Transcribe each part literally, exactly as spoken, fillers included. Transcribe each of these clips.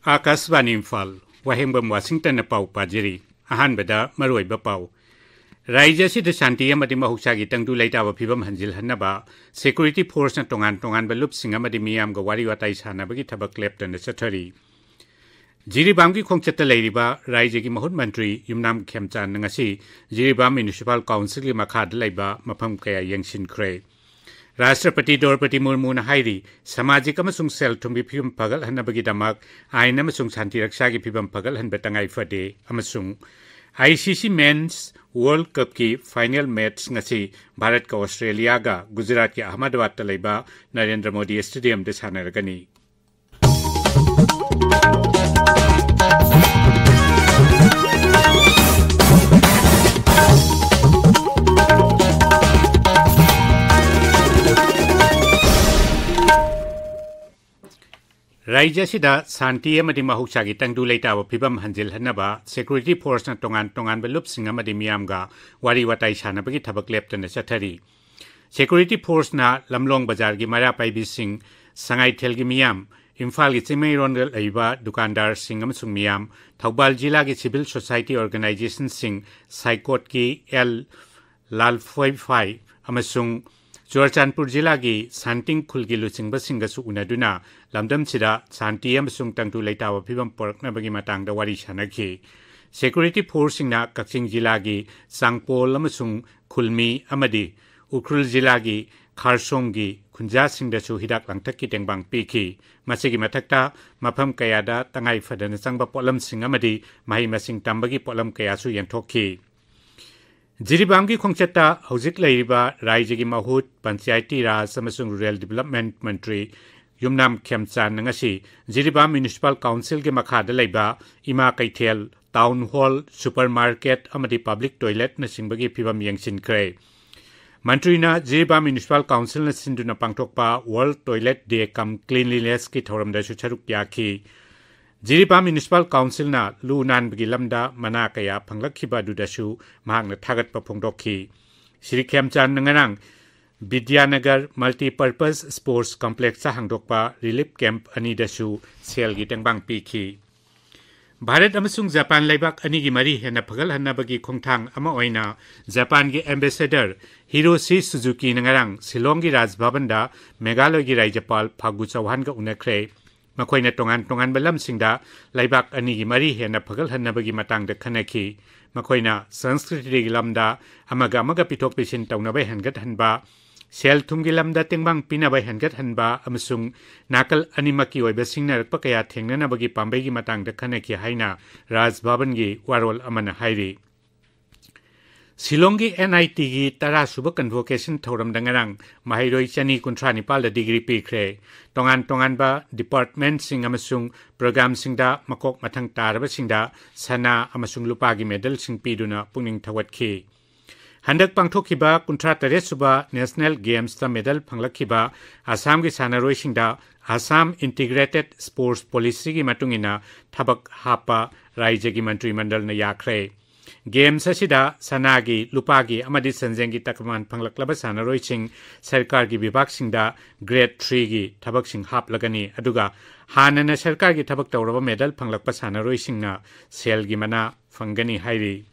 ꯑꯥꯀꯥꯁꯕꯥꯅꯤ ꯏꯝꯐꯥꯜ, ꯋꯥꯍꯦꯡꯕꯝ ꯋꯥꯁꯤꯡꯇꯟꯅ ꯄꯥꯎ ꯄꯥꯖꯔꯤ꯫ ꯑꯍꯥꯟꯕꯗ ꯃꯔꯨꯑꯣꯏꯕ ꯄꯥꯎ꯫ ꯔꯥꯖ꯭ꯌ ꯑꯁꯤꯗ ꯁꯥꯟꯇꯤ ꯑꯃꯗꯤ ꯃꯍꯧꯁꯥꯒꯤ ꯇꯪꯗꯨ ꯂꯩꯇꯥꯕ ꯐꯤꯕꯝ ꯍꯟꯖꯤꯜꯍꯟꯅꯕ security forceꯅ ꯇꯣꯉꯥꯟ ꯇꯣꯉꯥꯟꯕ ꯂꯨꯞꯁꯤꯡ ꯑꯃꯗꯤ ꯃꯤꯌꯥꯝꯒ ꯋꯥꯔꯤ ꯋꯥꯇꯥꯏ ꯁꯥꯟꯅꯕꯒꯤ ꯊꯕꯛ ꯂꯦꯞꯇꯅ ꯆꯠꯊꯔꯤ꯫ ꯖꯤꯔꯤꯕꯥꯝꯒꯤ ꯈꯣꯡꯆꯠꯇ ꯂꯩꯔꯤꯕ ꯔꯥꯖ꯭ꯌꯒꯤ ꯃꯍꯨꯠ ꯃꯟꯇ꯭ꯔꯤ ꯌꯨꯝꯅꯥꯝ ꯈꯦꯝꯆꯥꯟꯅ ꯉꯁꯤ ꯖꯤꯔꯤꯕꯥꯝ ꯃ꯭ꯌꯨꯅꯤꯁꯤꯄꯥꯜ ꯀꯥꯎꯟꯁꯤꯜꯒꯤ ꯃꯈꯥꯗ ꯂꯩꯕ ꯃꯐꯝ ꯀꯌꯥ ꯌꯦꯡꯁꯤꯟꯈ꯭ꯔꯦ꯫ ꯔꯥꯁꯇ꯭ꯔꯄꯇꯤ ꯗ꯭ꯔꯧꯄꯗꯤ ꯃꯨꯔꯃꯨꯅ ꯍꯥꯏꯔꯤ, ꯁꯃꯥꯖꯤꯛ ꯑꯃꯁꯨꯡ ꯁꯦꯜ ꯊꯨꯝꯒꯤ ꯐꯤꯕꯝ ꯐꯒꯠꯍꯟꯅꯕꯒꯤꯗꯃꯛ ꯑꯥꯏꯟ ꯑꯃꯁꯨꯡ ꯁꯥꯟꯇꯤ ꯔꯛꯁꯥꯒꯤ ꯐꯤꯕꯝ ꯐꯒꯠꯍꯟꯕ ꯇꯉꯥꯏ ꯐꯗꯦ, ꯑꯃꯁꯨꯡ ICC Men's World Cupꯀꯤ final match ꯉꯁꯤ ꯚꯥꯔꯠꯀ ꯑꯣꯁꯇ꯭ꯔꯦꯂꯤꯌꯥꯒ ꯒꯨꯖꯔꯥꯠꯀꯤ ꯑꯍꯃꯗꯥꯕꯥꯗꯇ ꯂꯩꯕ ꯅꯔꯦꯟꯗ꯭ꯔ ꯃꯣꯗꯤ ꯁ꯭ꯇꯦꯗꯤꯌꯝꯗ ꯁꯥꯟꯅꯔꯒꯅꯤ꯫ ꯔꯥꯖ꯭ꯌ ꯑꯁꯤꯗ ꯁꯥꯟꯇꯤ ꯑꯃꯗꯤ ꯃꯍꯧꯁꯥꯒꯤ ꯇꯪꯗꯨ ꯂꯩꯇꯥꯕ ꯐꯤꯕꯝ ꯍꯟꯖꯤꯜꯍꯟꯅꯕ security forceꯅ ꯇꯣꯉꯥꯟ ꯇꯣꯉꯥꯟꯕ ꯂꯨꯞꯁꯤꯡ ꯑꯃꯗꯤ ꯃꯤꯌꯥꯝꯒ ꯋꯥꯔꯤ ꯋꯥꯇꯥꯏ ꯁꯥꯟꯅꯕꯒꯤ ꯊꯕꯛ ꯂꯦꯞꯇꯅ ꯆꯠꯊꯔꯤ꯫ Security forceꯅ ꯂꯝꯂꯣꯡ ꯕꯖꯥꯔꯒꯤ ꯃꯩꯔꯥ ꯄꯥꯏꯕꯤꯁꯤꯡ, ꯁꯉꯥꯏꯊꯦꯜꯒꯤ ꯃꯤꯌꯥꯝ, ꯏꯝꯐꯥꯜꯒꯤ ꯆꯤꯡꯃꯩꯔꯣꯟꯗ ꯂꯩꯕ ꯗꯨꯀꯥꯟꯗꯥꯔꯁꯤꯡ ꯑꯃꯁꯨꯡ ꯃꯤꯌꯥꯝ, ꯊꯧꯕꯥꯜ ꯖꯤꯂꯥꯒꯤ civil society organizationꯁꯤꯡ, ꯁꯥꯏꯀꯣꯠꯀꯤ ꯑꯦꯜ ꯂꯥꯜꯐꯣꯏꯐꯥꯏ ꯑꯃꯁꯨꯡ ꯆꯨꯔꯆꯥꯟꯄꯨꯔ ꯖꯤꯂꯥꯒꯤ ꯁꯥꯟꯇꯤꯡ ꯈꯨꯜꯒꯤ ꯂꯨꯆꯤꯡꯕꯁꯤꯡꯒꯁꯨ ꯎꯅꯗꯨꯅ ꯂꯝꯗꯝꯁꯤꯗ ꯁꯥꯟꯇꯤ ꯑꯃꯁꯨꯡ ꯇꯪꯗꯨ ꯂꯩꯇꯥꯕ ꯐꯤꯕꯝ ꯄꯨꯔꯛꯅꯕꯒꯤ ꯃꯇꯥꯡꯗ ꯋꯥꯔꯤ ꯁꯥꯅꯈꯤ꯫ Security forceꯁꯤꯡꯅ ꯀꯛꯆꯤꯡ ꯖꯤꯂꯥꯒꯤ ꯆꯥꯡꯄꯣꯜ ꯑꯃꯁꯨꯡ ꯈꯨꯜꯃꯤ ꯑꯃꯗꯤ ꯎꯈ꯭ꯔꯨꯜ ꯖꯤꯂꯥꯒꯤ ꯈꯥꯔꯁꯣꯝꯒꯤ ꯈꯨꯟꯖꯥꯁꯤꯡꯗꯁꯨ ꯍꯤꯗꯥꯛ ꯂꯥꯡꯊꯛꯀꯤ ꯇꯦꯡꯕꯥꯡ ꯄꯤꯈꯤ꯫ ꯃꯁꯤꯒꯤ ꯃꯊꯛꯇ ꯃꯐꯝ ꯀꯌꯥꯗ ꯇꯉꯥꯏ ꯐꯗꯅ ꯆꯪꯕ ꯄꯣꯠꯂꯝꯁꯤꯡ ꯑꯃꯗꯤ ꯃꯍꯩ ꯃꯁꯤꯡ ꯇꯝꯕꯒꯤ ꯄꯣꯠꯂꯝ ꯀꯌꯥꯁꯨ ꯌꯦꯟꯊꯣꯛꯈꯤ꯫ ꯖꯤꯔꯤꯕꯥꯝꯒꯤ ꯈꯣꯡꯆꯠꯇ ꯍꯧꯖꯤꯛ ꯂꯩꯔꯤꯕ ꯔꯥꯖ꯭ꯌꯒꯤ ꯃꯍꯨꯠ ꯄꯟꯆꯥꯌꯇꯤ ꯔꯥꯖ ꯑꯃꯁꯨꯡ ꯔꯨꯔꯦꯜ ꯗꯤꯕꯦꯂꯞꯃꯦꯟꯠ ꯃꯟꯇ꯭ꯔꯤ ꯌꯨꯝꯅꯥꯝ ꯈꯦꯝꯆꯥꯟꯅ ꯉꯁꯤ ꯖꯤꯔꯤꯕꯥꯝ ꯃ꯭ꯌꯨꯅꯤꯁꯤꯄꯥꯜ ꯀꯥꯎꯟꯁꯤꯜꯒꯤ ꯃꯈꯥꯗ ꯂꯩꯕ ꯏꯃꯥ ꯀꯩꯊꯦꯜ, ꯇꯥꯎꯟ ꯍꯣꯜ, ꯁꯨꯄꯔ ꯃꯥꯔꯀꯦꯠ ꯑꯃꯗꯤ ꯄꯕ꯭ꯂꯤꯛ ꯇꯣꯏꯂꯦꯠꯅꯆꯤꯡꯕꯒꯤ ꯐꯤꯕꯝ ꯌꯦꯡꯁꯤꯟꯈ꯭ꯔꯦ꯫ ꯃꯟꯇ꯭ꯔꯤꯅ ꯖꯤꯔꯤꯕꯥꯝ ꯃ꯭ꯌꯨꯅꯤꯁꯤꯄꯥꯜ ꯀꯥꯎꯟꯁꯤꯜꯅ ꯁꯤꯟꯗꯨꯅ ꯄꯥꯡꯊꯣꯛꯄ World Toilet Day cum Cleanlinessꯀꯤ ꯊꯧꯔꯝꯗꯁꯨ ꯁꯔꯨꯛ ꯌꯥꯈꯤ꯫ ꯖꯤꯔꯤꯕꯥꯝ ꯃ꯭ꯌꯨꯅꯤꯁꯤꯄꯥꯜ ꯀꯥꯎꯟꯁꯤꯜꯅ ꯂꯨ ꯅꯥꯟꯕꯒꯤ ꯂꯝꯗ ꯃꯅꯥ ꯀꯌꯥ ꯐꯪꯂꯛꯈꯤꯕ ꯑꯗꯨꯗꯁꯨ ꯃꯍꯥꯛꯅ ꯊꯥꯒꯠꯄ ꯐꯣꯡꯗꯣꯛꯈꯤ꯫ ꯁ꯭ꯔꯤ ꯈꯦꯝꯆꯥꯟꯅ ꯉꯔꯥꯡ ꯕꯤꯗ꯭ꯌꯥꯅꯒꯔ Multipurpose Sports Complexꯇ ꯍꯥꯡꯗꯣꯛꯄ relief camp ꯑꯅꯤꯗꯁꯨ ꯁꯦꯜꯒꯤ ꯇꯦꯡꯕꯥꯡ ꯄꯤꯈꯤ꯫ ꯚꯥꯔꯠ ꯑꯃꯁꯨꯡ ꯖꯄꯥꯟ ꯂꯩꯕꯥꯛ ꯑꯅꯤꯒꯤ ꯃꯔꯤ ꯍꯦꯟꯅ ꯐꯒꯠꯍꯟꯅꯕꯒꯤ ꯈꯣꯡꯊꯥꯡ ꯑꯃ ꯑꯣꯏꯅ ꯖꯄꯥꯟꯒꯤ ambassador ꯍꯤꯔꯣꯁꯤ ꯁꯨꯖꯨꯀꯤꯅ ꯉꯔꯥꯡ ꯁꯤꯂꯣꯡꯒꯤ ꯔꯥꯖ ꯚꯕꯟꯗ ꯃꯦꯘꯥꯂꯌꯒꯤ ꯔꯥꯖ꯭ꯌꯄꯥꯜ ꯐꯥꯒꯨ ꯆꯧꯍꯥꯟꯒ ꯎꯅꯈ꯭ꯔꯦ꯫ ꯃꯈꯣꯏꯅ ꯇꯣꯉꯥꯟ ꯇꯣꯉꯥꯟꯕ ꯂꯝꯁꯤꯡꯗ ꯂꯩꯕꯥꯛ ꯑꯅꯤꯒꯤ ꯃꯔꯤ ꯍꯦꯟꯅ ꯐꯒꯠꯍꯟꯅꯕꯒꯤ ꯃꯇꯥꯡꯗ ꯈꯟꯅꯈꯤ꯫ ꯃꯈꯣꯏꯅ ꯁꯪꯁꯀ꯭ꯔꯤꯇꯤꯒꯤ ꯂꯝꯗ ꯑꯃꯒ ꯑꯃꯒ ꯄꯤꯊꯣꯛ ꯄꯤꯁꯤꯟ ꯇꯧꯅꯕ ꯍꯦꯟꯒꯠꯍꯟꯕ, ꯁꯦꯜ ꯊꯨꯝꯒꯤ ꯂꯝꯗ ꯇꯦꯡꯕꯥꯡ ꯄꯤꯅꯕ ꯍꯦꯟꯒꯠꯍꯟꯕ ꯑꯃꯁꯨꯡ ꯅꯥꯀꯜ ꯑꯅꯤꯃꯛꯀꯤ ꯑꯣꯏꯕ ꯁꯤꯡꯅꯔꯛꯄ ꯀꯌꯥ ꯊꯦꯡꯅꯅꯕꯒꯤ ꯄꯥꯝꯕꯩꯒꯤ ꯃꯇꯥꯡꯗ ꯈꯟꯅꯈꯤ ꯍꯥꯏꯅ ꯔꯥꯖ ꯚꯕꯟꯒꯤ ꯋꯥꯔꯣꯜ ꯑꯃꯅ ꯍꯥꯏꯔꯤ꯫ ꯁꯤꯂꯣꯡꯒꯤ NITꯒꯤ ꯇꯔꯥ ꯁꯨꯕ convocation ꯊꯧꯔꯝꯗ ꯉꯔꯥꯡ ꯃꯍꯩꯔꯣꯏ ꯆꯅꯤ ꯀꯨꯟꯊ꯭ꯔꯥ ꯅꯤꯄꯥꯜꯗ degree ꯄꯤꯈ꯭ꯔꯦ꯫ ꯇꯣꯉꯥꯟ ꯇꯣꯉꯥꯟꯕ departmentꯁꯤꯡ ꯑꯃꯁꯨꯡ programꯁꯤꯡꯗ ꯃꯀꯣꯛ ꯃꯊꯪ ꯇꯥꯔꯕꯁꯤꯡꯗ ꯁꯅꯥ ꯑꯃꯁꯨꯡ ꯂꯨꯄꯥꯒꯤ medalꯁꯤꯡ ꯄꯤꯗꯨꯅ ꯄꯨꯛꯅꯤꯡ ꯊꯧꯒꯠꯈꯤ꯫ ꯍꯟꯗꯛ ꯄꯥꯡꯊꯣꯛꯈꯤꯕ ꯀꯨꯟꯊ꯭ꯔꯥ ꯇꯔꯦꯠ ꯁꯨꯕ National Gamesꯇ medal ꯐꯪꯂꯛꯈꯤꯕ ꯑꯁꯥꯝꯒꯤ ꯁꯥꯟꯅꯔꯣꯏꯁꯤꯡꯗ Assam Integrated Sports Policyꯒꯤ ꯃꯇꯨꯡ ꯏꯟꯅ ꯊꯕꯛ ꯍꯥꯞꯄ ꯔꯥꯏꯖ꯭ꯌꯒꯤ ꯃꯟꯇ꯭ꯔꯤ ꯃꯟꯗꯜꯅ ꯌꯥꯈ꯭ꯔꯦ꯫ Games ꯑꯁꯤꯗ ꯁꯅꯥꯒꯤ, ꯂꯨꯄꯥꯒꯤ ꯑꯃꯗꯤ ꯁꯟꯖꯦꯡꯒꯤ ꯇꯀꯃꯥꯟ ꯐꯪꯂꯛꯂꯕ ꯁꯥꯟꯅꯔꯣꯏꯁꯤꯡ ꯁꯔꯀꯥꯔꯒꯤ ꯕꯤꯚꯥꯒꯁꯤꯡꯗ grade threeꯒꯤ ꯊꯕꯛꯁꯤꯡ ꯍꯥꯞꯂꯒꯅꯤ, ꯑꯗꯨꯒ ꯍꯥꯟꯅꯅ ꯁꯔꯀꯥꯔꯒꯤ ꯊꯕꯛ ꯇꯧꯔꯕ medal ꯐꯪꯂꯛꯄ ꯁꯥꯟꯅꯔꯣꯏꯁꯤꯡꯅ ꯁꯦꯜꯒꯤ ꯃꯅꯥ ꯐꯪꯒꯅꯤ ꯍꯥꯏꯔꯤ꯫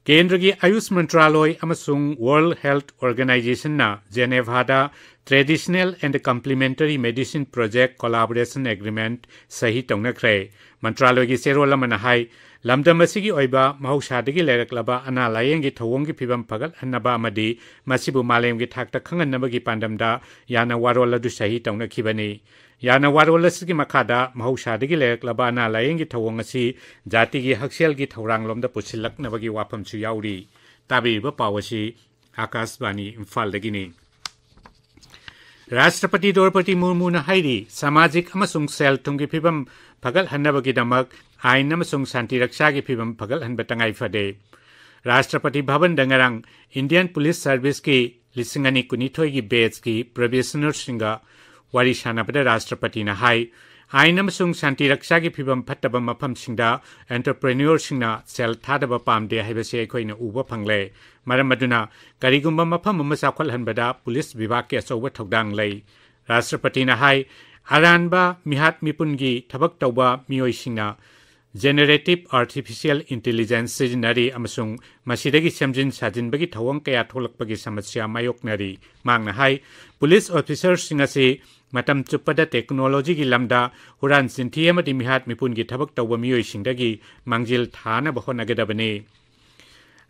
ꯀꯦꯟꯗ꯭ꯔꯒꯤ ꯑꯌꯨꯁ ꯃꯟꯇ꯭ꯔꯥꯂꯣꯏ ꯑꯃꯁꯨꯡ World Health Organizationꯅ ꯖꯦꯅꯦꯚꯥꯗ Traditional and Complementary Medicine Project Collaboration Agreement ꯁꯍꯤ ꯇꯧꯅꯈ꯭ꯔꯦ꯫ ꯃꯟꯇ꯭ꯔꯥꯂꯣꯏꯒꯤ ꯆꯦꯔꯣꯜ ꯑꯃꯅ ꯍꯥꯏ, ꯂꯝꯗꯝ ꯑꯁꯤꯒꯤ ꯑꯣꯏꯕ ꯃꯍꯧꯁꯥꯗꯒꯤ ꯂꯩꯔꯛꯂꯕ ꯑꯅꯥ ꯂꯥꯌꯦꯡꯒꯤ ꯊꯧꯑꯣꯡꯒꯤ ꯐꯤꯕꯝ ꯐꯒꯠꯍꯟꯅꯕ ꯑꯃꯗꯤ ꯃꯁꯤꯕꯨ ꯃꯥꯂꯦꯝꯒꯤ ꯊꯥꯛꯇ ꯈꯪꯍꯟꯅꯕꯒꯤ ꯄꯥꯟꯗꯝꯗ ꯌꯥꯅ ꯋꯥꯔꯣꯜ ꯑꯗꯨ ꯁꯍꯤ ꯇꯧꯅꯈꯤꯕꯅꯤ꯫ ꯌꯥꯅ ꯋꯥꯔꯣꯜ ꯑꯁꯤꯒꯤ ꯃꯈꯥꯗ ꯃꯍꯧꯁꯥꯗꯒꯤ ꯂꯩꯔꯛꯂꯕ ꯑꯅꯥ ꯂꯥꯌꯦꯡꯒꯤ ꯊꯧꯑꯣꯡ ꯑꯁꯤ ꯖꯥꯇꯤꯒꯤ ꯍꯛꯁꯦꯜꯒꯤ ꯊꯧꯔꯥꯡꯂꯣꯝꯗ ꯄꯨꯁꯤꯜꯂꯛꯅꯕꯒꯤ ꯋꯥꯐꯝꯁꯨ ꯌꯥꯎꯔꯤ꯫ ꯇꯥꯕꯤꯔꯤꯕ ꯄꯥꯎ ꯑꯁꯤ ꯑꯥꯀꯥꯁꯕꯥꯅꯤ ꯏꯝꯐꯥꯜꯗꯒꯤꯅꯤ꯫ ꯔꯥꯁꯇ꯭ꯔꯄꯇꯤ ꯗ꯭ꯔꯧꯄꯗꯤ ꯃꯨꯔꯃꯨꯅ ꯍꯥꯏꯔꯤ, ꯁꯃꯥꯖꯤꯛ ꯑꯃꯁꯨꯡ ꯁꯦꯜ ꯊꯨꯝꯒꯤ ꯐꯤꯕꯝ ꯐꯒꯠꯍꯟꯅꯕꯒꯤꯗꯃꯛ ꯑꯥꯏꯟ ꯑꯃꯁꯨꯡ ꯁꯥꯟꯇꯤ ꯔꯛꯁꯥꯒꯤ ꯐꯤꯕꯝ ꯐꯒꯠꯍꯟꯕ ꯇꯉꯥꯏ ꯐꯗꯦ꯫ ꯔꯥꯁꯇ꯭ꯔꯄꯇꯤ ꯚꯕꯟꯗ ꯉꯔꯥꯡ Indian Police Serviceꯀꯤ ꯂꯤꯁꯤꯡ ꯑꯅꯤ ꯀꯨꯟꯅꯤꯊꯣꯏꯒꯤ batchꯀꯤ probationerꯁꯤꯡꯒ ꯋꯥꯔꯤ ꯁꯥꯟꯅꯕꯗ ꯔꯥꯁꯇ꯭ꯔꯄꯇꯤꯅ ꯍꯥꯏ, ꯑꯥꯏꯟ ꯑꯃꯁꯨꯡ ꯁꯥꯟꯇꯤ ꯔꯛꯁꯥꯒꯤ ꯐꯤꯕꯝ ꯐꯠꯇꯕ ꯃꯐꯝꯁꯤꯡꯗ entrepreneurꯁꯤꯡꯅ ꯁꯦꯜ ꯊꯥꯗꯕ ꯄꯥꯝꯗꯦ ꯍꯥꯏꯕꯁꯤ ꯑꯩꯈꯣꯏꯅ ꯎꯕ ꯐꯪꯂꯦ꯫ ꯃꯔꯝ ꯑꯗꯨꯅ ꯀꯔꯤꯒꯨꯝꯕ ꯃꯐꯝ ꯑꯃ ꯆꯥꯎꯈꯠꯍꯟꯕꯗ ꯄꯨꯂꯤꯁ ꯕꯤꯚꯥꯒꯀꯤ ꯑꯆꯧꯕ ꯊꯧꯗꯥꯡ ꯂꯩ꯫ ꯔꯥꯁꯇ꯭ꯔꯄꯇꯤꯅ ꯍꯥꯏ, ꯑꯔꯥꯟꯕ ꯃꯤꯍꯥꯠ ꯃꯤꯄꯨꯟꯒꯤ ꯊꯕꯛ ꯇꯧꯕ ꯃꯤꯑꯣꯏꯁꯤꯡꯅ Generative Artificial Intelligence ꯁꯤꯖꯤꯟꯅꯔꯤ ꯑꯃꯁꯨꯡ ꯃꯁꯤꯗꯒꯤ ꯁꯦꯝꯖꯤꯟ ꯁꯥꯖꯤꯟꯕꯒꯤ ꯊꯧꯑꯣꯡ ꯀꯌꯥ ꯊꯣꯛꯂꯛꯄꯒꯤ ꯁꯃꯁ꯭ꯌꯥ ꯃꯥꯌꯣꯛꯅꯔꯤ꯫ ꯃꯍꯥꯛꯅ ꯍꯥꯏ, ꯄꯨꯂꯤꯁ ꯑꯣꯐꯤꯁꯥꯔꯁꯤꯡ ꯑꯁꯤ ꯃꯇꯝ ꯆꯨꯞꯄꯗ ꯇꯦꯛꯅꯣꯂꯣꯖꯤꯒꯤ ꯂꯝꯗ ꯍꯨꯔꯥꯟ ꯆꯤꯟꯊꯤ ꯑꯃꯗꯤ ꯃꯤꯍꯥꯠ ꯃꯤꯄꯨꯟꯒꯤ ꯊꯕꯛ ꯇꯧꯕ ꯃꯤꯑꯣꯏꯁꯤꯡꯗꯒꯤ ꯃꯥꯡꯖꯤꯜ ꯊꯥꯅꯕ ꯍꯣꯠꯅꯒꯗꯕꯅꯤ꯫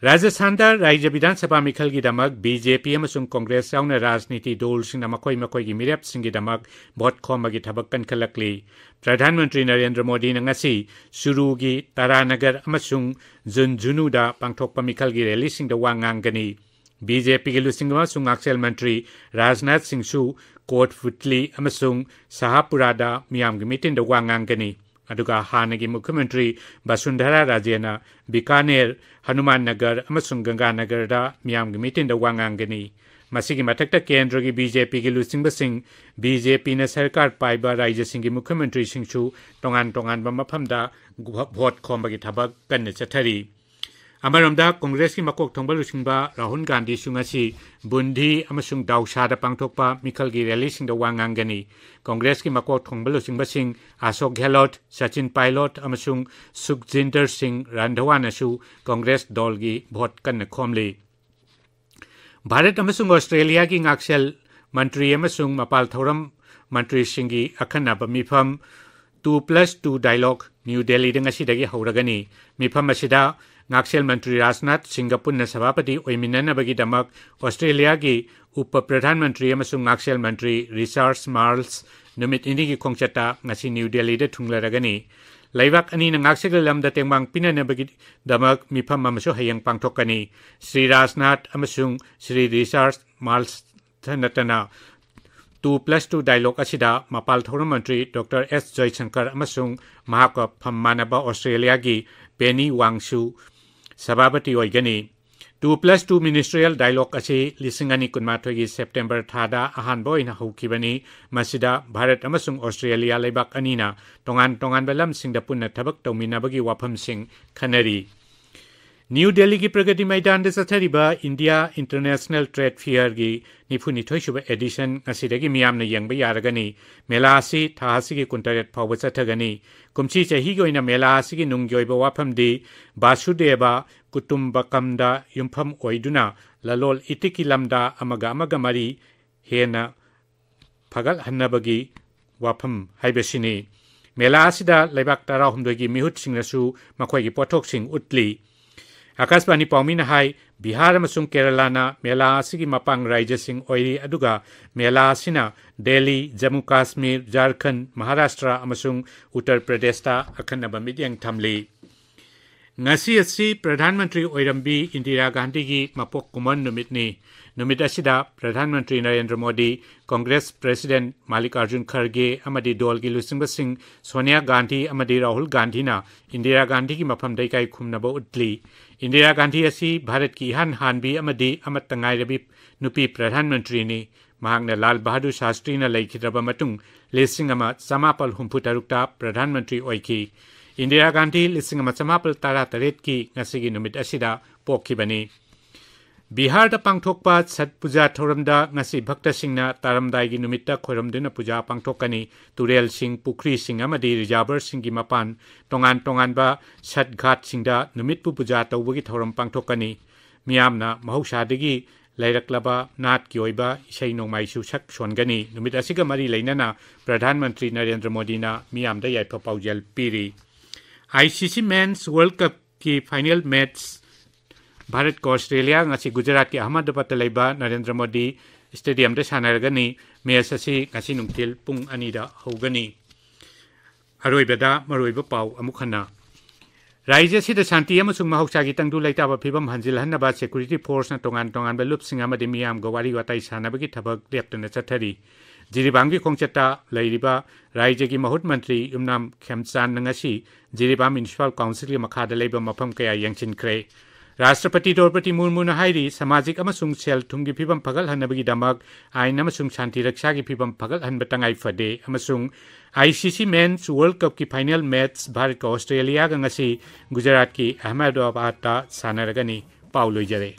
ꯔꯥꯖꯁꯊꯥꯟꯗ ꯔꯥꯖ꯭ꯌ ꯕꯤꯙꯥꯟ ꯁꯚꯥ ꯃꯤꯈꯜꯒꯤꯗꯃꯛ ꯕꯤ ꯖꯦ ꯄꯤ ꯑꯃꯁꯨꯡ ꯀꯣꯡꯒ꯭ꯔꯦꯁ ꯌꯥꯎꯅ ꯔꯥꯖꯅꯤꯇꯤ ꯗꯣꯜꯁꯤꯡꯅ ꯃꯈꯣꯏ ꯃꯈꯣꯏꯒꯤ ꯃꯤꯔꯦꯞꯁꯤꯡꯒꯤꯗꯃꯛ ꯚꯣꯠ ꯈꯣꯝꯕꯒꯤ ꯊꯕꯛ ꯀꯟꯈꯠꯂꯛꯂꯤ꯫ ꯄ꯭ꯔꯙꯥꯟ ꯃꯟꯇ꯭ꯔꯤ ꯅꯔꯦꯟꯗ꯭ꯔ ꯃꯣꯗꯤꯅ ꯉꯁꯤ ꯆꯨꯔꯨꯒꯤ ꯇꯥꯔꯥꯅꯒꯔ ꯑꯃꯁꯨꯡ ꯖꯨꯟꯖꯨꯅꯨꯗ ꯄꯥꯡꯊꯣꯛꯄ ꯃꯤꯈꯜꯒꯤ ꯔꯦꯂꯤꯁꯤꯡꯗ ꯋꯥ ꯉꯥꯡꯒꯅꯤ꯫ ꯕꯤ ꯖꯦ ꯄꯤꯒꯤ ꯂꯨꯆꯤꯡꯕ ꯑꯃꯁꯨꯡ ꯉꯥꯛꯁꯦꯜ ꯃꯟꯇ꯭ꯔꯤ ꯔꯥꯖꯅꯥꯊ ꯁꯤꯡꯁꯨ ꯀꯣꯠꯄꯨꯇꯂꯤ ꯑꯃꯁꯨꯡ ꯁꯍꯥꯄꯨꯔꯥꯗ ꯃꯤꯌꯥꯝꯒꯤ ꯃꯤꯇꯤꯟꯗ ꯋꯥ ꯉꯥꯡꯒꯅꯤ꯫ ꯑꯗꯨꯒ ꯍꯥꯟꯅꯒꯤ ꯃꯨꯈ꯭ꯌ ꯃꯟꯇ꯭ꯔꯤ ꯕꯁꯨꯟꯙꯔꯥ ꯔꯥꯖꯦꯅ ꯕꯤꯀꯥꯅꯦꯔ, ꯍꯅꯨꯃꯥꯟ ꯅꯒꯔ ꯑꯃꯁꯨꯡ ꯒꯪꯒꯥꯅꯒꯔꯗ ꯃꯤꯌꯥꯝꯒꯤ ꯃꯤꯇꯤꯟꯗ ꯋꯥ ꯉꯥꯡꯒꯅꯤ꯫ ꯃꯁꯤꯒꯤ ꯃꯊꯛꯇ ꯀꯦꯟꯗ꯭ꯔꯒꯤ ꯕꯤ ꯖꯦ ꯄꯤꯒꯤ ꯂꯨꯆꯤꯡꯕꯁꯤꯡ, ꯕꯤ ꯖꯦ ꯄꯤꯅ ꯁꯔꯀꯥꯔ ꯄꯥꯏꯕ ꯔꯥꯖ꯭ꯌꯁꯤꯡꯒꯤ ꯃꯨꯈ꯭ꯌ ꯃꯟꯇ꯭ꯔꯤꯁꯤꯡꯁꯨ ꯇꯣꯉꯥꯟ ꯇꯣꯉꯥꯟꯕ ꯃꯐꯝꯗ ꯚꯣꯠ ꯈꯣꯝꯕꯒꯤ ꯊꯕꯛ ꯀꯟꯅ ꯆꯠꯊꯔꯤ꯫ ꯑꯃꯔꯣꯝꯗ ꯀꯣꯡꯒ꯭ꯔꯦꯁꯀꯤ ꯃꯀꯣꯛ ꯊꯣꯡꯕ ꯂꯨꯆꯤꯡꯕ ꯔꯥꯍꯨꯜ ꯒꯥꯟꯙꯤꯁꯨ ꯉꯁꯤ ꯕꯨꯟꯙꯤ ꯑꯃꯁꯨꯡ ꯗꯥꯎꯁꯥꯗ ꯄꯥꯡꯊꯣꯛꯄ ꯃꯤꯈꯜꯒꯤ ꯔꯦꯂꯤꯁꯤꯡꯗ ꯋꯥ ꯉꯥꯡꯒꯅꯤ꯫ ꯀꯣꯡꯒ꯭ꯔꯦꯁꯀꯤ ꯃꯀꯣꯛ ꯊꯣꯡꯕ ꯂꯨꯆꯤꯡꯕꯁꯤꯡ ꯑꯁꯣꯛ ꯒꯦꯍꯂꯣꯠ, ꯁꯆꯤꯟ ꯄꯥꯏꯂꯣꯠ ꯑꯃꯁꯨꯡ ꯁꯨꯈꯖꯤꯟꯗꯔ ꯁꯤꯡ ꯔꯥꯟꯙꯋꯥꯅꯁꯨ ꯀꯣꯡꯒ꯭ꯔꯦꯁ ꯗꯣꯜꯒꯤ ꯚꯣꯠ ꯀꯟꯅ ꯈꯣꯝꯂꯤ꯫ ꯚꯥꯔꯠ ꯑꯃꯁꯨꯡ ꯑꯣꯁꯇ꯭ꯔꯦꯂꯤꯌꯥꯒꯤ ꯉꯥꯛꯁꯦꯜ ꯃꯟꯇ꯭ꯔꯤ ꯑꯃꯁꯨꯡ ꯃꯄꯥꯜ ꯊꯧꯔꯝ ꯃꯟꯇ꯭ꯔꯤꯁꯤꯡꯒꯤ ꯑꯈꯟꯅꯕ ꯃꯤꯐꯝ two plus two dialogue new ꯗꯦꯜꯂꯤꯗ ꯉꯁꯤꯗꯒꯤ ꯍꯧꯔꯒꯅꯤ꯫ ꯃꯤꯐꯝ ꯑꯁꯤꯗ ꯉꯥꯛꯁꯦꯜ ꯃꯟꯇ꯭ꯔꯤ ꯔꯥꯖꯅꯥꯊ ꯁꯤꯡꯒ ꯄꯨꯟꯅ ꯁꯚꯥꯄꯇꯤ ꯑꯣꯏꯃꯤꯟꯅꯅꯕꯒꯤꯗꯃꯛ ꯑꯣꯁꯇ꯭ꯔꯦꯂꯤꯌꯥꯒꯤ ꯎꯄ ꯄ꯭ꯔꯙꯥꯟ ꯃꯟꯇ꯭ꯔꯤ ꯑꯃꯁꯨꯡ ꯉꯥꯛꯁꯦꯜ ꯃꯟꯇ꯭ꯔꯤ ꯔꯤꯆꯥꯔꯗ ꯃꯥꯔꯜꯁ ꯅꯨꯃꯤꯠ ꯅꯤꯅꯤꯒꯤ ꯈꯣꯡꯆꯠꯇ ꯉꯁꯤ ꯅ꯭ꯌꯨ ꯗꯦꯜꯂꯤꯗ ꯊꯨꯡꯂꯔꯒꯅꯤ꯫ ꯂꯩꯕꯥꯛ ꯑꯅꯤꯅ ꯉꯥꯛꯁꯦꯜꯒꯤ ꯂꯝꯗ ꯇꯦꯡꯕꯥꯡ ꯄꯤꯅꯅꯕꯒꯤꯗꯃꯛ ꯃꯤꯐꯝ ꯑꯃꯁꯨ ꯍꯌꯦꯡ ꯄꯥꯡꯊꯣꯛꯀꯅꯤ꯫ ꯁ꯭ꯔꯤ ꯔꯥꯖꯅꯥꯊ ꯑꯃꯁꯨꯡ ꯁ꯭ꯔꯤ ꯔꯤꯆꯥꯔꯗ ꯃꯥꯔꯜꯁ ꯅꯠꯇꯅ two plus two dialogue ꯑꯁꯤꯗ ꯃꯄꯥꯜ ꯊꯧꯔꯝ ꯃꯟꯇ꯭ꯔꯤ ꯗꯣꯛꯇꯔ ꯑꯦꯁ ꯖꯣꯏꯁꯪꯀꯔ ꯑꯃꯁꯨꯡ ꯃꯍꯥꯛꯀ ꯐꯝ ꯃꯥꯟꯅꯕ ꯑꯣꯁꯇ꯭ꯔꯦꯂꯤꯌꯥꯒꯤ ꯄꯦꯅꯤ ꯋꯥꯡꯁꯨ ꯁꯚꯥꯄꯇꯤ ꯑꯣꯏꯒꯅꯤ꯫ Two plus two ministerial dialogue ꯑꯁꯤ ꯂꯤꯁꯤꯡ ꯑꯅꯤ ꯀꯨꯟꯃꯥꯊꯣꯏꯒꯤ ꯁꯦꯞꯇꯦꯝꯕꯔ ꯊꯥꯗ ꯑꯍꯥꯟꯕ ꯑꯣꯏꯅ ꯍꯧꯈꯤꯕꯅꯤ꯫ ꯃꯁꯤꯗ ꯚꯥꯔꯠ ꯑꯃꯁꯨꯡ ꯑꯣꯁꯇ꯭ꯔꯦꯂꯤꯌꯥ ꯂꯩꯕꯥꯛ ꯑꯅꯤꯅ ꯇꯣꯉꯥꯟ ꯇꯣꯉꯥꯟꯕ ꯂꯝꯁꯤꯡꯗ ꯄꯨꯟꯅ ꯊꯕꯛ ꯇꯧꯃꯤꯟꯅꯕꯒꯤ ꯋꯥꯐꯝꯁꯤꯡ ꯈꯟꯅꯔꯤ꯫ ꯅ꯭ꯌꯨ ꯗꯦꯜꯂꯤꯒꯤ ꯄ꯭ꯔꯒꯇꯤ ꯃꯩꯗꯥꯟꯗ ꯆꯠꯊꯔꯤꯕ ꯏꯟꯗꯤꯌꯥ ꯏꯟꯇꯔꯅꯦꯁꯅꯦꯜ ꯇ꯭ꯔꯦꯗ ꯐꯤꯌꯔꯒꯤ ꯅꯤꯐꯨꯅꯤꯊꯣꯏ ꯁꯨꯕ ꯑꯦꯗꯤꯁꯟ ꯉꯁꯤꯗꯒꯤ ꯃꯤꯌꯥꯝꯅ ꯌꯦꯡꯕ ꯌꯥꯔꯒꯅꯤ꯫ ꯃꯦꯂꯥ ꯑꯁꯤ ꯊꯥ ꯑꯁꯤꯒꯤ ꯀꯨꯟꯇꯔꯦꯠ ꯐꯥꯎꯕ ꯆꯠꯊꯒꯅꯤ꯫ ꯀꯨꯝꯁꯤ ꯆꯍꯤꯒꯤ ꯑꯣꯏꯅ ꯃꯦꯂꯥ ꯑꯁꯤꯒꯤ ꯅꯨꯡꯒꯤ ꯑꯣꯏꯕ ꯋꯥꯐꯝꯗꯤ ꯕꯥꯁꯨꯗꯦꯕ ꯀꯨꯇꯨꯝꯕꯀꯝꯗ ꯌꯨꯝꯐꯝ ꯑꯣꯏꯗꯨꯅ ꯂꯂꯣꯜ ꯏꯇꯤꯛꯀꯤ ꯂꯝꯗ ꯑꯃꯒ ꯑꯃꯒ ꯃꯔꯤ ꯍꯦꯟꯅ ꯐꯒꯠꯍꯟꯅꯕꯒꯤ ꯋꯥꯐꯝ ꯍꯥꯏꯕꯁꯤꯅꯤ꯫ ꯃꯦꯂꯥ ꯑꯁꯤꯗ ꯂꯩꯕꯥꯛ ꯇꯔꯥꯍꯨꯝꯗꯣꯏꯒꯤ ꯃꯤꯍꯨꯠꯁꯤꯡꯅꯁꯨ ꯃꯈꯣꯏꯒꯤ ꯄꯣꯠꯊꯣꯛꯁꯤꯡ ꯎꯠꯂꯤ꯫ ꯑꯀꯥꯁꯕꯥꯅꯤ ꯄꯥꯎꯃꯤꯅ ꯍꯥꯏ, ꯕꯤꯍꯥꯔ ꯑꯃꯁꯨꯡ ꯀꯦꯔꯂꯥꯅ ꯃꯦꯂꯥ ꯑꯁꯤꯒꯤ ꯃꯄꯥꯡ ꯔꯥꯏꯖ꯭ꯌꯁꯤꯡ ꯑꯣꯏꯔꯤ, ꯑꯗꯨꯒ ꯃꯦꯂꯥ ꯑꯁꯤꯅ ꯗꯦꯜꯂꯤ, ꯖꯝꯃꯨ ꯀꯥꯁꯃꯤꯔ, ꯖꯥꯔꯈꯟꯗ, ꯃꯍꯥꯔꯥꯁꯇ꯭ꯔ ꯑꯃꯁꯨꯡ ꯎꯠꯇꯔ ꯄ꯭ꯔꯗꯦꯁꯇ ꯑꯈꯟꯅꯕ ꯃꯤꯠꯌꯦꯡ ꯊꯝꯂꯤ꯫ ꯉꯁꯤ ꯑꯁꯤ ꯄ꯭ꯔꯙꯥꯟ ꯃꯟꯇ꯭ꯔꯤ ꯑꯣꯏꯔꯝꯕꯤ ꯏꯟꯗꯤꯔꯥ ꯒꯥꯟꯙꯤꯒꯤ ꯃꯄꯣꯛ ꯀꯨꯝꯑꯣꯟ ꯅꯨꯃꯤꯠꯅꯤ꯫ ꯅꯨꯃꯤꯠ ꯑꯁꯤꯗ ꯄ꯭ꯔꯙꯥꯟ ꯃꯟꯇ꯭ꯔꯤ ꯅꯔꯦꯟꯗ꯭ꯔ ꯃꯣꯗꯤ, ꯀꯣꯡꯒ꯭ꯔꯦꯁ ꯄ꯭ꯔꯦꯁꯤꯗꯦꯟꯠ ꯃꯥꯜꯂꯤꯀꯥꯔꯖꯨꯟ ꯈꯔꯒꯦ ꯑꯃꯗꯤ ꯗꯣꯜꯒꯤ ꯂꯨꯆꯤꯡꯕꯁꯤꯡ ꯁꯣꯅꯤꯌꯥ ꯒꯥꯟꯙꯤ ꯑꯃꯗꯤ ꯔꯥꯍꯨꯜ ꯒꯥꯟꯙꯤꯅ ꯏꯟꯗꯤꯔꯥ ꯒꯥꯟꯙꯤꯒꯤ ꯃꯐꯝꯗ ꯏꯀꯥꯏ ꯈꯨꯝꯅꯕ ꯎꯠꯂꯤ꯫ ꯏꯟꯗꯤꯔꯥ ꯒꯥꯟꯙꯤ ꯑꯁꯤ ꯚꯥꯔꯠꯀꯤ ꯏꯍꯥꯟ ꯍꯥꯟꯕꯤ ꯑꯃꯗꯤ ꯑꯃꯠꯇ ꯉꯥꯏꯔꯕꯤ ꯅꯨꯄꯤ ꯄ꯭ꯔꯙꯥꯟ ꯃꯟꯇ꯭ꯔꯤꯅꯤ꯫ ꯃꯍꯥꯛꯅ ꯂꯥꯜ ꯕꯍꯥꯗꯨꯔ ꯁꯥꯁꯇ꯭ꯔꯤꯅ ꯂꯩꯈꯤꯗ꯭ꯔꯕ ꯃꯇꯨꯡ ꯂꯤꯁꯤꯡ ꯑꯃ ꯆꯃꯥꯄꯜ ꯍꯨꯝꯐꯨ ꯇꯔꯨꯛꯇ ꯄ꯭ꯔꯙꯥꯟ ꯃꯟꯇ꯭ꯔꯤ ꯑꯣꯏꯈꯤ꯫ ꯏꯟꯗꯤꯔꯥ ꯒꯥꯟꯙꯤ ꯂꯤꯁꯤꯡ ꯑꯃ ꯆꯃꯥꯄꯜ ꯇꯔꯥ ꯇꯔꯦꯠꯀꯤ ꯉꯁꯤꯒꯤ ꯅꯨꯃꯤꯠ ꯑꯁꯤꯗ ꯄꯣꯛꯈꯤꯕꯅꯤ꯫ ꯕꯤꯍꯥꯔꯗ ꯄꯥꯡꯊꯣꯛꯄ ꯁꯠ ꯄꯨꯖꯥ ꯊꯧꯔꯝꯗ ꯉꯁꯤ ꯚꯛꯇꯁꯤꯡꯅ ꯇꯥꯔꯝꯗꯥꯏꯒꯤ ꯅꯨꯃꯤꯠꯇ ꯈꯣꯏꯔꯝꯗꯨꯅ ꯄꯨꯖꯥ ꯄꯥꯡꯊꯣꯛꯀꯅꯤ꯫ ꯇꯨꯔꯦꯜꯁꯤꯡ, ꯄꯨꯈ꯭ꯔꯤꯁꯤꯡ ꯑꯃꯗꯤ ꯔꯤꯖꯥꯔꯚꯔꯁꯤꯡꯒꯤ ꯃꯄꯥꯟ ꯇꯣꯉꯥꯟ ꯇꯣꯉꯥꯟꯕ ꯁꯠ ꯘꯥꯠꯁꯤꯡꯗ ꯅꯨꯃꯤꯠꯄꯨ ꯄꯨꯖꯥ ꯇꯧꯕꯒꯤ ꯊꯧꯔꯝ ꯄꯥꯡꯊꯣꯛꯀꯅꯤ꯫ ꯃꯤꯌꯥꯝꯅ ꯃꯍꯧꯁꯥꯗꯒꯤ ꯂꯩꯔꯛꯂꯕ ꯅꯥꯠꯀꯤ ꯑꯣꯏꯕ ꯏꯁꯩ ꯅꯣꯡꯃꯥꯏꯁꯨ ꯁꯛ ꯁꯣꯟꯒꯅꯤ꯫ ꯅꯨꯃꯤꯠ ꯑꯁꯤꯒ ꯃꯔꯤ ꯂꯩꯅꯅ ꯄ꯭ꯔꯙꯥꯟ ꯃꯟꯇ꯭ꯔꯤ ꯅꯔꯦꯟꯗ꯭ꯔ ꯃꯣꯗꯤꯅ ꯃꯤꯌꯥꯝꯗ ꯌꯥꯏꯐ ꯄꯥꯎꯖꯦꯜ ꯄꯤꯔꯤ꯫ ꯑꯥꯏ ꯁꯤ ꯁꯤ ꯃꯦꯟꯁ ꯋꯥꯔꯜꯗ ꯀꯞꯀꯤ ꯐꯥꯏꯅꯦꯜ ꯃꯦꯠꯆ ꯚꯥꯔꯠꯀ ꯑꯣꯁꯇ꯭ꯔꯦꯂꯤꯌꯥ ꯉꯁꯤ ꯒꯨꯖꯔꯥꯠꯀꯤ ꯑꯍꯃꯗꯥꯕꯥꯗꯇ ꯂꯩꯕ ꯅꯔꯦꯟꯗ꯭ꯔ ꯃꯣꯗꯤ ꯁ꯭ꯇꯦꯗꯤꯌꯝꯗ ꯁꯥꯟꯅꯔꯒꯅꯤ꯫ ꯃꯦꯠꯆ ꯑꯁꯤ ꯉꯁꯤ ꯅꯨꯡꯊꯤꯜ ꯄꯨꯡ ꯑꯅꯤꯗ ꯍꯧꯒꯅꯤ꯫ ꯑꯔꯣꯏꯕꯗ ꯃꯔꯨꯑꯣꯏꯕ ꯄꯥꯎ ꯑꯃꯨꯛ ꯍꯟꯅ꯫ ꯔꯥꯖ꯭ꯌ ꯑꯁꯤꯗ ꯁꯥꯟꯇꯤ ꯑꯃꯁꯨꯡ ꯃꯍꯧꯁꯥꯒꯤ ꯇꯪꯗꯨ ꯂꯩꯇꯥꯕ ꯐꯤꯕꯝ ꯍꯟꯖꯤꯜꯍꯟꯅꯕ ꯁꯦꯀ꯭ꯌꯨꯔꯤꯇꯤ ꯐꯣꯔꯁꯅ ꯇꯣꯉꯥꯟ ꯇꯣꯉꯥꯟꯕ ꯂꯨꯞꯁꯤꯡ ꯑꯃꯗꯤ ꯃꯤꯌꯥꯝꯒ ꯋꯥꯔꯤ ꯋꯥꯇꯥꯏ ꯁꯥꯟꯅꯕꯒꯤ ꯊꯕꯛ ꯂꯦꯞꯇꯅ ꯆꯠꯊꯔꯤ꯫ ꯖꯤꯔꯤꯕꯥꯝꯒꯤ ꯈꯣꯡꯆꯠꯇ ꯂꯩꯔꯤꯕ ꯔꯥꯖ꯭ꯌꯒꯤ ꯃꯍꯨꯠ ꯃꯟꯇ꯭ꯔꯤ ꯌꯨꯝꯅꯥꯝ ꯈꯦꯝꯆꯥꯟꯅ ꯉꯁꯤ ꯖꯤꯔꯤꯕꯥꯝ ꯃ꯭ꯌꯨꯅꯤꯁꯤꯄꯥꯜ ꯀꯥꯎꯟꯁꯤꯜꯒꯤ ꯃꯈꯥꯗ ꯂꯩꯕ ꯃꯐꯝ ꯀꯌꯥ ꯌꯦꯡꯁꯤꯟꯈ꯭ꯔꯦ꯫ ꯔꯥꯁꯇ꯭ꯔꯄꯇꯤ ꯗ꯭ꯔꯧꯄꯗꯤ ꯃꯨꯔꯃꯨꯅ ꯍꯥꯏꯔꯤ, ꯁꯃꯥꯖꯤꯛ ꯑꯃꯁꯨꯡ ꯁꯦꯜ ꯊꯨꯝꯒꯤ ꯐꯤꯕꯝ ꯐꯒꯠꯍꯟꯅꯕꯒꯤꯗꯃꯛ ꯑꯥꯏꯟ ꯑꯃꯁꯨꯡ ꯁꯥꯟꯇꯤ ꯔꯛꯁꯥꯒꯤ ꯐꯤꯕꯝ ꯐꯒꯠꯍꯟꯕ ꯇꯉꯥꯏ ꯐꯗꯦ ꯑꯃꯁꯨꯡ ICC Men's World Cupꯀꯤ final match ꯚꯥꯔꯠꯀ ꯑꯣꯁꯇ꯭ꯔꯦꯂꯤꯌꯥꯒ ꯉꯁꯤ ꯒꯨꯖꯔꯥꯠꯀꯤ ꯑꯍꯃꯦꯗꯥꯕꯥꯗꯇ ꯁꯥꯟꯅꯔꯒꯅꯤ꯫ ꯄꯥꯎ ꯂꯣꯏꯖꯔꯦ꯫